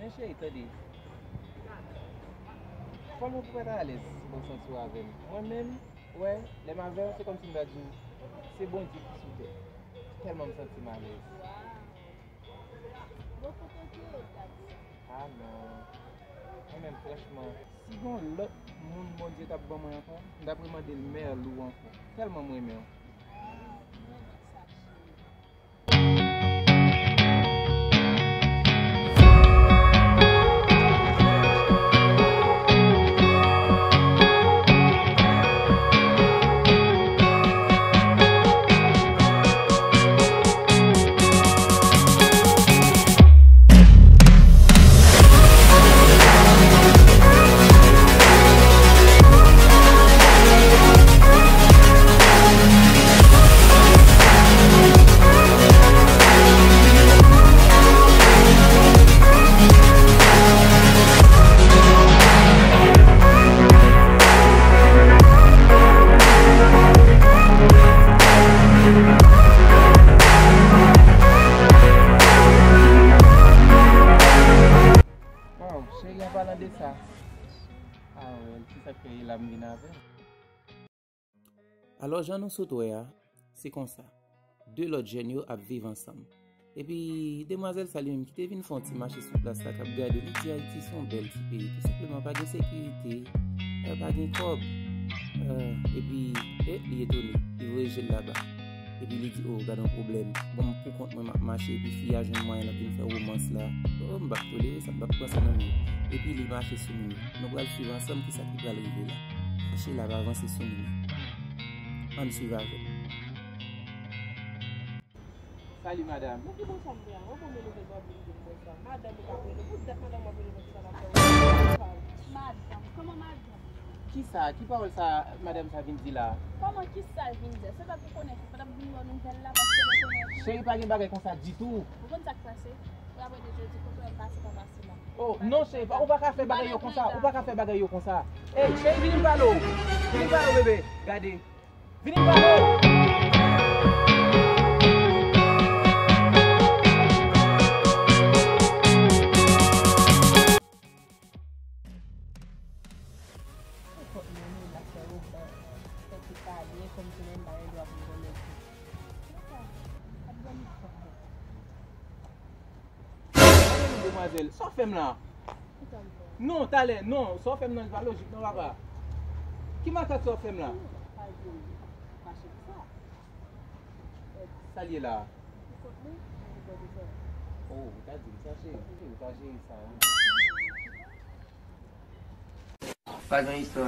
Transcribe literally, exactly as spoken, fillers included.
Men cheri, tande. Kòman pou w pa ta alèz si w santi w avè m? Mwen menm, wè, lè m avè w, se kòmsi m ta di w, se Bondye ki sou tè. Tèlman m santi m alèz. Bon, kote w te ye, w ta di sa? Ah non. Mwen menm, franchman, si gen yon lòt moun Bondye t ap ban mwen ankò, m t ap remande l mèlou ankò. Tèlman m renmen w. Ah, m renmen sa, cheri. Waw, cheri, an palan de sa, ah, well, se sa k fè e la m vin avè w. Alò, jan nou sot wè a, se konsa. De lòt jèn yo ap viv ansanm. Epi, demwazèl sa li menm ki te vin fè yon ti mache sou plas la, k ap gade, li di Ayiti se yon bèl ti peyi, tou senpleman, pa gen sekirite, eh, pa gen kòb. Eh, epi, eh, li etone, li voye je l laba. Epi li di, "O, gade yon pwoblèm. Bon, m pou kont mwen, m ap mache, epi fi a jwenn mwayen l ap vin fè womans la. O, m p ap tolere sa, m p ap pran sa nan men l." Epi li mache sou moun yo. Nou pral swiv ansanm kisa ki pral rive la. Chèche l ap avanse sou moun yo. Ann swiv avè m. Salut, madame. Bon, ki bò sa m te a? Ou bon, mwen leve gòd mwen vin konsa. Madame, ou pa rele. Pou dat madame w ap rele konsa, m ap fè ou. Madanm, kòman madanm? Kisa? Ki pawòl sa, madanm sa vin di la? Kòman kisa l vin di? Se pa pou konnen ki pa t ap vin ba w nouvèl la, paske nou konnen. Cheri, pa gen bagay konsa ditou. Ou konn sa k pase? Ou apre de jodi, kote w ap pase, pa pase la. Oh, non, cheri, ou pa ka fè bagay yo konsa. Ou pa ka fè bagay yo konsa. Ey, cheri, vini m pale w. Vini m pale w, bebe. Gade. Vini m pale w. Nenpòt moun, l ap fè woman, fè ti pale, kòmsi menm pa gen dwa pou l konnen. Demwazèl, sa w fè m la? Non, talè, non, sa w fè m nan, li pa lojik non, papa. Ki makak sa w fè m la? Sa l ye la? Oh, ou ta di m sa, cheri. Ou ta jere sa, wi. Pa gen istwa.